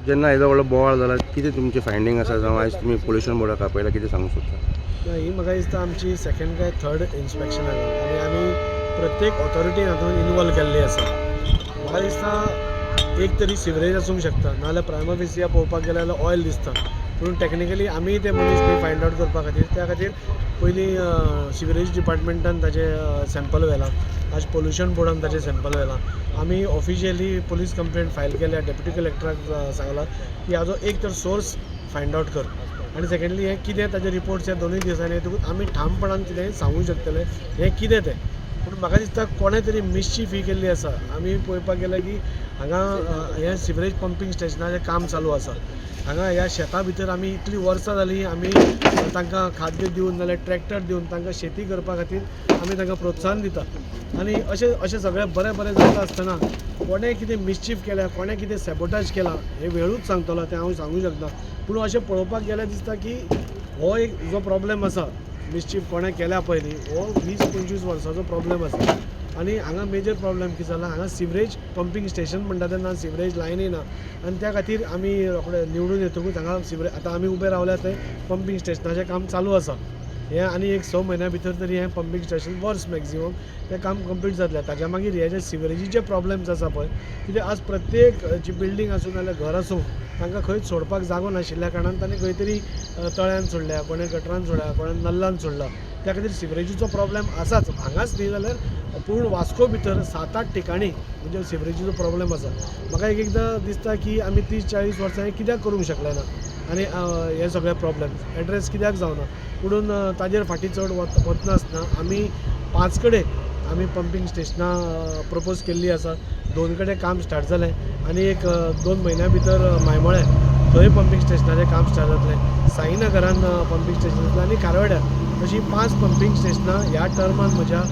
जेन्ना येदो व्हडलो बोवाळ जाला, कितें तुमचें फायंडींग आसा जावं आयज तुमी पोल्युशन बोर्डाक आपयला, कितें सांगूंक सोदता? ना, ही म्हाका दिसता आमची सेकंड काय थर्ड इन्स्पेक्शन आसा आनी आमी प्रत्येक ऑथॉरिटीन हातूंत इनवॉल्व केल्ली आसा. म्हाका दिसता एक तरी सिवरेज आसूंक शकता, नाजाल्यार प्रायमा फेसिया पळोवपाक गेल्यार जाल्यार ऑयल दिसता. पूण टॅक्निकली आमी ते मनीस न्ही फायंड आवट करपा खातीर. त्या खातीर पयलीं सिवरेज डिपार्टमेंटान ताजें सॅम्पल व्हेलां, आज पोल्युशन बोर्डान ताजें सॅम्पल व्हेलां. आमी ऑफिशियली पुलीस कंप्लेंट फायल केल्या. डेप्युटी कलेक्टराक सांगलां की हाजो एक तर सोर्स फायंड आवट कर आनी सेकंडली हें कितें ताजे रिपोर्ट्स ह्या 2य दिसांनी येतकूच आमी ठामपणान कितेंय सांगूंक शकतले हें कितें तें. पूण म्हाका दिसता कोणें तरी मिसचीफ ही केल्ली आसा. आमी पळोवपाक गेल्यार की हांगा हें सिवरेज पंपींग स्टेशनाचें काम चालू आसा. हांगा ह्या शेता भितर आमी इतलीं वर्सां जालीं आमी तांकां खाद्य दिवन नाल्यार ट्रॅक्टर दिवन तांकां शेती करपा खातीर आमी तांकां प्रोत्साहन दिता आनी अशें अशें सगळें बरें बरें जाता आसतना कोणें कितें मिसचीफ केल्या, कोणें कितें सॅबोटाज केलां, हें वेळूच सांगतलो, तें हांव सांगूंक शकना. पूण अशें पळोवपाक गेल्यार दिसता की हो एक जो प्रॉब्लेम आसा, मिसचीफ कोणें केल्या पयलीं, हो 20-25 वर्सांचो प्रॉब्लेम आसा. आनी हांगा मेजर प्रॉब्लेम कितें जाला, हांगा सिवरेज पंपींग स्टेशन म्हणटा तेन्ना सिवरेज लायनय ना आनी त्या खातीर आमी रोखडे निवडून येतकूच हांगा सिवरेज, आतां आमी उबे रावल्या थंय पंपींग स्टेशनाचें काम चालू आसा. हें आनी एक 6 म्हयन्या भितर तरी हें पंपींग स्टेशन, वर्स मॅक्झिमम, तें काम कंप्लीट जातलें. ताच्या मागीर हे जे सिवरेजीचे प्रॉब्लेम्स आसा पळय, कित्याक आज प्रत्येक जी बिल्डींग आसूं नाल्यार घर आसूं, तांकां खंयच सोडपाक जागो नाशिल्ल्या कारणान तांणी खंय तरी तळ्यान सोडल्या, कोणें गटरान सोडल्या, कोणें नल्लान सोडला. त्या खातीर सिवरेजीचो प्रॉब्लेम आसाच. हांगाच न्ही जाल्यार पूर्ण वास्को भितर सात आठ ठिकाणी म्हणजे सिवरेजीचो प्रॉब्लेम आसा. म्हाका एक एकदां दिसता की आमी 30-40 वर्सां हें कित्याक करूंक शकले ना आनी हे सगळे प्रॉब्लेम एड्रेस कित्याक जावना. पुणून ताजेर फाटीं चड वचनासतना आमी पांच कडेन आमी पंपींग स्टेशनां प्रपोज केल्ली आसा. दोन कडेन काम स्टार्ट जालें आनी एक 2 म्हयन्या भितर मायमोळें थंय पंपींग स्टेशनाचें काम स्टार्ट जातलें. साईनगरान पंपींग स्टेशन जातलें आनी खारवड्यार. अशीं पांच पंपींग स्टेशनां ह्या टर्मान म्हज्या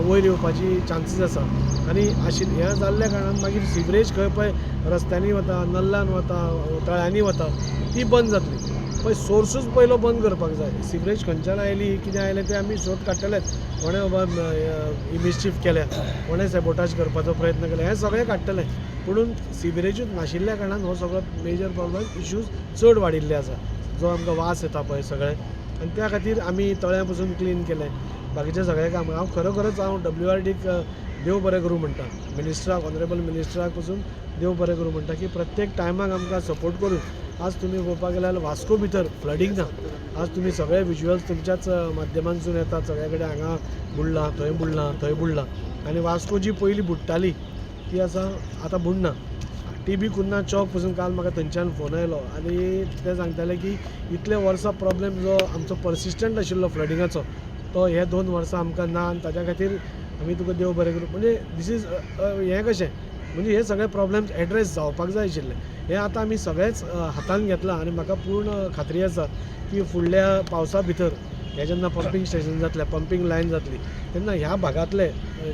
वयर येवपाची चान्सीस आसा. आनी आशिल्ली हें जाल्ल्या कारणान मागीर सिवरेज खंय पळय रस्त्यांनी वता, नल्लान वता, तळ्यांनी वता, ती बंद जातली. पळय, सोर्सूच पयलो बंद करपाक जाय. सिवरेज खंयच्यान आयली, कितें आयलें, तें आमी सोद काडटलेच. कोणें बाबा ही मिसचीफ केल्या, कोणें सॅबोटाज करपाचो प्रयत्न केला, हें सगळें काडटले. पुणून सिवरेजूच नाशिल्ल्या कारणान हो सगळो मेजर प्रॉब्लम, इश्यूज चड वाडिल्ले आसा, जो आमकां वास येता पळय सगळें. आनी त्या खातीर आमी तळ्या पसून क्लीन केलें, बाकीचें सगळें काम. हांव खरोखरच हांव डब्ल्यू आर डीक देव बरें करूं म्हणटा, मिनिस्टराक, ऑनरेबल मिनिस्टराक पसून देव बरें करूं म्हणटा की प्रत्येक टायमाक आमकां सपोर्ट करून आज तुमी पळोवपाक गेल्यार वास्को भितर फ्लडींग ना. आज तुमी सगळे विज्युअल्स तुमच्याच माध्यमांतसून येतात. सगळे कडेन हांगा बुडलां, थंय बुडलां, थंय बुडलां आनी वास्को जी पयलीं बुडटाली ती आसा आतां बुडना. टी बी कुन्हा चौक पसून काल म्हाका थंयच्यान फोन आयलो आनी ते सांगताले की इतले वर्सां प्रॉब्लेम जो आमचो पर्सिस्टंट आशिल्लो फ्लडिंगाचो, तो हे 2 वर्सां आमकां ना आनी ताच्या खातीर आमी तुका देव बरें करूं. म्हणजे दीस is हें कशें, म्हणजे हे सगळे प्रॉब्लेम्स एड्रेस जावपाक जाय आशिल्ले. हे आतां आमी सगळेच हातान घेतलां आनी म्हाका पूर्ण खात्री आसा की फुडल्या पावसा भितर हे जेन्ना पंपींग स्टेशन जातलें, पंपींग लायन जातली, तेन्ना ह्या भागांतले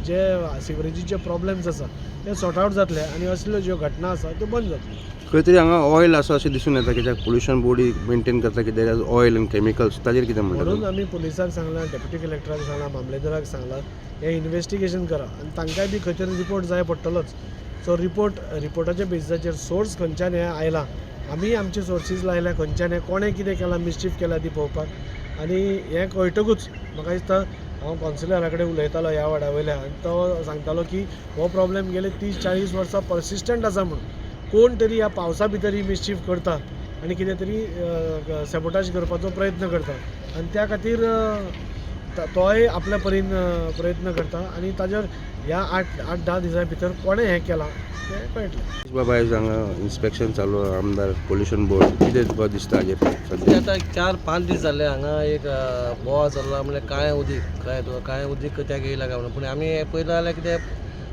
जे सिवरेजीचे प्रॉब्लेम्स आसा ते सॉर्ट आवट जातले आनी असल्यो ज्यो घटना आसा त्यो बंद जातल्यो. खंय तरी हांगा ऑयल आसा अशें दिसून येता, कित्याक पोल्युशन बोर्ड मेंटेन करता की there is oil and chemicals. ताजेर कितें म्हणटा म्हणून तुमी? आमी पुलिसाक सांगलां, डेप्युटी कलेक्टराक सांगलां, मामलेदाराक सांगलां, हें इन्वेस्टिगेशन करा आनी तांकांय बी खंय तरी रिपोर्ट जाय पडटलोच. सो रिपोर्टाच्या बेजिसाचेर सोर्स खंयच्यान हें आयलां, आमी आमचे सोर्सीस लायल्या, खंयच्यान हें कोणें कितें केलां, मिसचीफ केला ती पळोवपाक. आनी हें कळटकूच म्हाका दिसता हांव कावन्सिलरा कडेन उलयतालो ह्या वाड्या वयल्या आनी तो सांगतालो की हो प्रॉब्लेम गेले 30-40 वर्सां पर्सिस्टंट आसा म्हणून. कोण तरी ह्या पावसा भितर ही मिसचीफ करता आनी कितें तरी सॅबोटाज करपाचो प्रयत्न करता आनी त्या खातीर तोय आपल्या परीन प्रयत्न करता आनी ताजेर ह्या 8-10 दिसां भितर कोणें हें केलां तें कळटलें. बाबा, आयज हांगा इन्स्पेक्शन चालू आहा, आमदार, पोल्युशन बोर्ड, कितें तुका दिसता हाजेर सद्या? आतां 4-5 दीस जाले हांगा एक बोवाळ चल्ला, म्हणल्यार काळें उदीक, कळ्ळें तुका, काळें उदीक कित्याक येयलां काय म्हणून. पूण आमी हें पळयता जाल्यार कितें,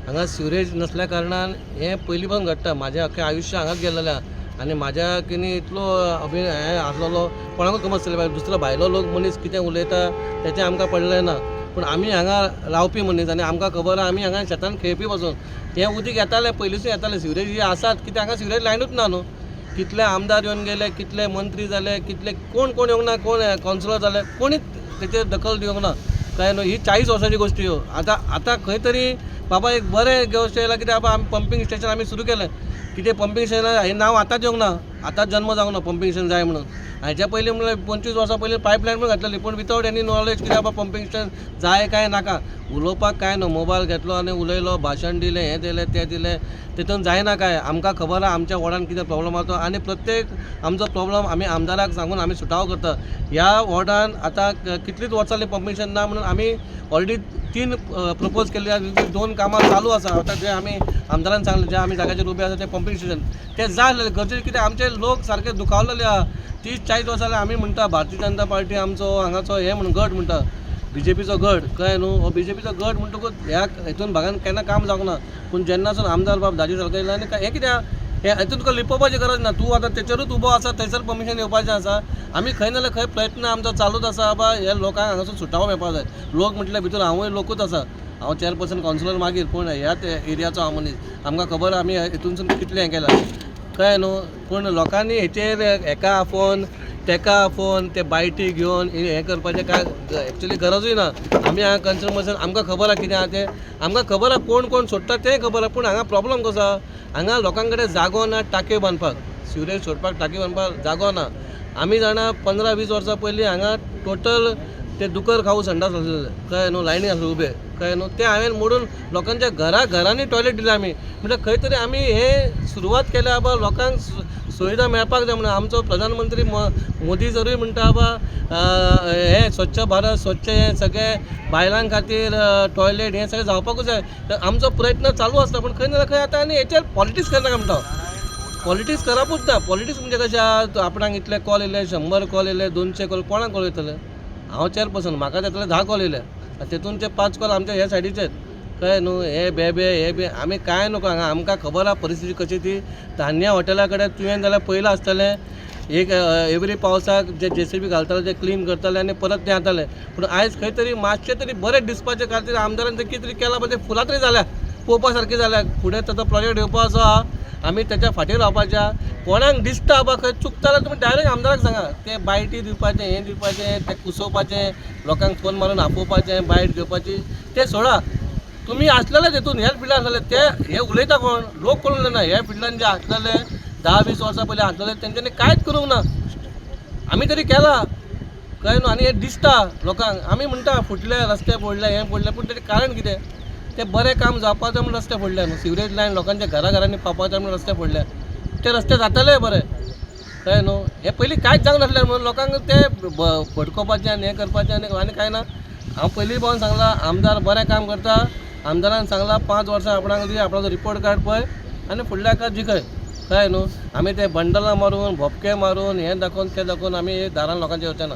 हांगा सिवरेज नसल्या कारणान हें पयलीं पासून घडटा. म्हाजें अख्खें आयुश्य हांगाच गेल्लेलें आहा आनी म्हाज्या कितें इतलो अभि हें आसलेलो कोणाकूच खबर आसतलें. दुसरो भायलो लोक मनीस कितें उलयता तेचें आमकां पडलें ना, पूण आमी हांगा रावपी मनीस आनी आमकां खबर आहा. आमी हांगा शेतान खेळपी पासून हें उदीक येतालें, पयलींसून येतालें. सिवरेज ही आसात कित्याक? हांगा सिवरेज लायनूच ना न्हू. कितले आमदार येवन गेले, कितले मंत्री जाले, कितले कोण कोण येवंक ना, कोण कावन्सिलर जाले, कोणीच तेचेर दखल दिवंक ना. कळ्ळें न्हू? ही 40 वर्सांची गोश्टी ह्यो. आतां आतां खंय तरी बाबा एक बरें गोश्ट येयला कित्याक बाबा आमी पंपींग स्टेशन आमी सुरू केलें. कितें पंपींग स्टेशन हें नांव आतांच येवंक ना, आतांच जन्म जावंक ना पंपींग स्टेशन जाय म्हणून. हाच्या पयलीं म्हणल्यार 25 वर्सां पयलीं पायपलायन पण घातलेली, पूण विथआउट एनी नॉलेज कित्याक बाबा पंपींग स्टेशन जाय काय नाका. उलोवपाक कांय न्हू, मोबायल घेतलो आनी उलयलो, भाशण दिलें, हें दिलें तें दिलें, तितून जायना काय. आमकां खबर आहा आमच्या वॉर्डान कितें प्रॉब्लम आहा तो, आनी प्रत्येक आमचो प्रॉब्लम आमी आमदाराक सांगून आमी सुटावो करता. ह्या वॉर्डान आतां कितलींच वर्सां जालीं पंपींग स्टेशन ना म्हणून आमी ऑलरेडी 3 प्रपोज केल्ले आसा, 2 कामां चालू आसा. आतां जे आमी आमदारान सांगलें, जे आमी जाग्याचेर उबे आसा ते पंपींग स्टेशन ते जाय आसलेलें गरजेचें, कित्याक आमचे लोक सारके दुखावलेले आहा. 30-40 वर्सां जालें आमी म्हणटा भारतीय जनता पार्टी आमचो हांगाचो हें म्हणून गट म्हणटा, बीजेपीचो गट, कळ्ळें न्हू. हो बीजेपीचो गट म्हणटकूच ह्या हेतून भागान केन्ना काम जावंक ना. पूण जेन्नासून आमदार बाब दाजी सारको येयला आनी हें कित्याक हें हेतून तुका लिपोवपाची गरज ना, तूं आतां तेचेरूच उबो आसा, थंयसर परमिशन येवपाचें आसा. आमी खंय ना जाल्यार खंय प्रयत्न आमचो चालूच आसा बाबा ह्या लोकांक हांगासून सुटावो मेळपाक जाय. लोक म्हटल्यार भितर हांवूय लोकूच आसा, हांव चेअरपर्सन कावन्सिलर मागीर, पूण ह्याच एरियाचो हांव मनीस, आमकां खबर आमी हितूनसून कितलें हें केलां, कळ्ळें न्हू. पूण लोकांनी हेचेर हेका आफोवन तेका आफोवन ते बायटी घेवन हें करपाचें कांय एक्चुली गरजूय ना. आमी हांगा कन्सर्न पर्सन, आमकां खबर आहा कितें आहा तें, आमकां खबर आहा कोण कोण सोडटा तेंय खबर आहा. पूण हांगा प्रॉब्लम कसो आहा, हांगा लोकां कडेन जागो ना टाकयो बांदपाक, सिवरेज सोडपाक टाकयो बांदपाक जागो ना. आमी जाणा 15-20 वर्सां पयलीं हांगा टोटल ते दुकर खाऊ संडास आसलेले, कळ्ळें न्हू, लायनी आसले उबे, कळ्ळें न्हू. ते हांवें मोडून लोकांच्या घरा घरांनी टॉयलेट दिले आमी. म्हटल्यार खंय तरी आमी हे सुरवात केल्या बाबा लोकांक सुविधा मेळपाक जाय म्हणून. आमचो प्रधानमंत्री मोदी जरूय म्हणटा बाबा हें स्वच्छ भारत, स्वच्छ हें सगळें बायलां खातीर टॉयलेट हें सगळें जावपाकूच जाय. तर आमचो प्रयत्न चालू आसता, पूण खंय ना खंय आतां आनी हेचेर पॉलिटिक्स करनाका म्हणटा. पॉलिटिक्स करपूच ना. पॉलिटिक्स म्हणजे कशें आहा, आपणाक इतले कॉल येयले, 100 कॉल येयले, 200 कॉल, कोणाक कॉल येतले? हांव चेअरपर्सन, म्हाका जातले 10 कॉल येयले, आनी तेतून ते 5 कॉल आमच्या ह्या सायडीचेच, कळ्ळें न्हू. हे बेबे हे बे आमी कांय नको हांगा, आमकां खबर आहा परिस्थिती कशी ती. धान्य हॉटेला कडेन तुवें जाल्यार पयलां आसतलें एक एवरी पावसाक जे जेसीबी घालताले ते क्लीन करताले आनी परत तें जातालें. पूण आयज खंय तरी मातशें तरी बरें दिसपाचें खातीर आमदारान ते कितें तरी केलां, पळय ते फुलां तरी जाल्या पळोवपा सारकी जाल्या. फुडें ताचो प्रोजेक्ट येवपाचो आहा, आमी तेच्या फाटीर रावपाचें आहा. कोणाक दिसता बाबा खंय चुकता जाल्यार तुमी डायरेक्ट आमदाराक सांगा. ते बायटी दिवपाचें, हें दिवपाचें, तें कुसोवपाचें, लोकांक फोन मारून आपोवपाचें, बायट घेवपाची, तें सोडा. तुमी आसलेले तेतून ह्याच फिल्डान आसलेले ते हे उलयता कोण लोक कोण उलयना. ह्या फिल्डान जे आसलेले 10-20 वर्सां पयलीं आसलेले तेंच्यांनी कांयच करूंक ना, आमी तरी केलां, कळ्ळें न्हू. आनी हें दिसता लोकांक, आमी म्हणटा फुटले रस्ते फोडले, हें फोडलें, पूण तेजें कारण कितें? तें बरें काम जावपाचें म्हूण रस्ते फोडले न्हू, सिवरेज लायन लोकांच्या घरा घरांनी पावपाचें म्हूण रस्ते फोडले, ते रस्ते जाताले बरे, कळ्ळें न्हू. हें पयलीं कांयच जावंक नासलें म्हणून लोकांक ते भडकोवपाचें आनी हें करपाचें आनी आनी कांय ना. हांव पयलीं पळोवन सांगलां आमदार बरें काम करता, आमदारान सांगलां 5 वर्सां आपणाक दी, आपणाचो रिपोर्ट कार्ड पळय आनी फुडल्या हाका जिखय, कळ्ळें न्हू. आमी ते बंडलां मारून भोपके मारून हें दाखोवन तें दाखोवन आमी दारान लोकांचे येवचे ना.